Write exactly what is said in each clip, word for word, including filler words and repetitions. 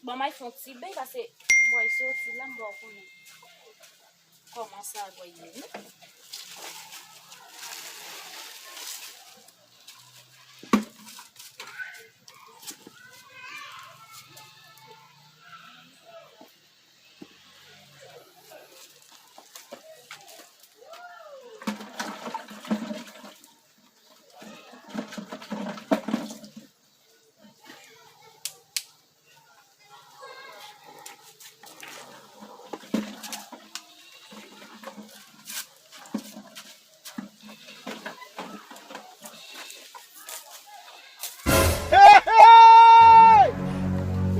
Bon, m al fè yon ti beny, paske m wè soti la, m pa konnen kòman sa va ye, non. Hey, hey!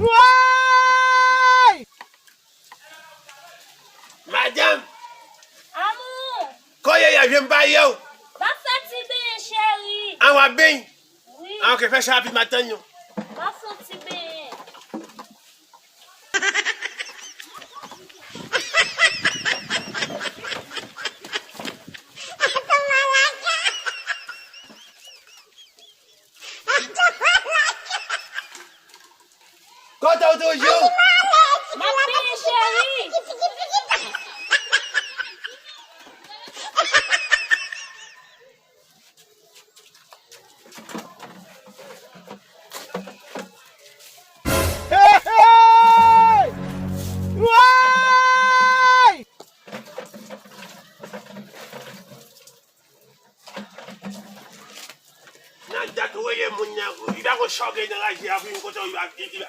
Woy! Madanm! Amou! Kote w ye a, vye m pale w. M ap fè ti benyen, cheri. An, w ap benyen? Wi. An, oke, fè sa rapid, m ap tann ou. M ap fè ti benyen. Kote w toujou? M ap benyen, cheri. Hey, hey! Woy! Nan dat ou rele moun nan, li pa konn sa w gen nan raje a pou vin kote w, li pa, li, li pa.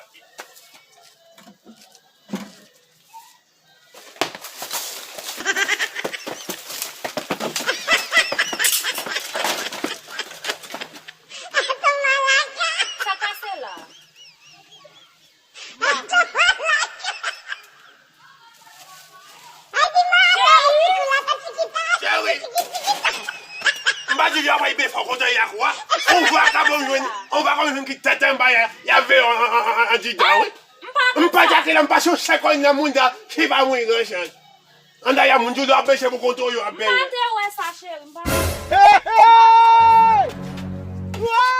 Sa pase la? Cheri! M pa di w ap bay bèf an kontan y ak wa. On vagabon jwenn, on vagabon jwenn ki tèt anba y a, y ap veye an, an, an, an, an dida, wi. M pa atake la, m pase yon sèkòy nan moun sa, se pa mwen ki nan chans. Anndan y a moun toujou ap benyen pou kontwole yo ap benyen. M pa te wè sa, cheri, m pa te wè. Hey, hey!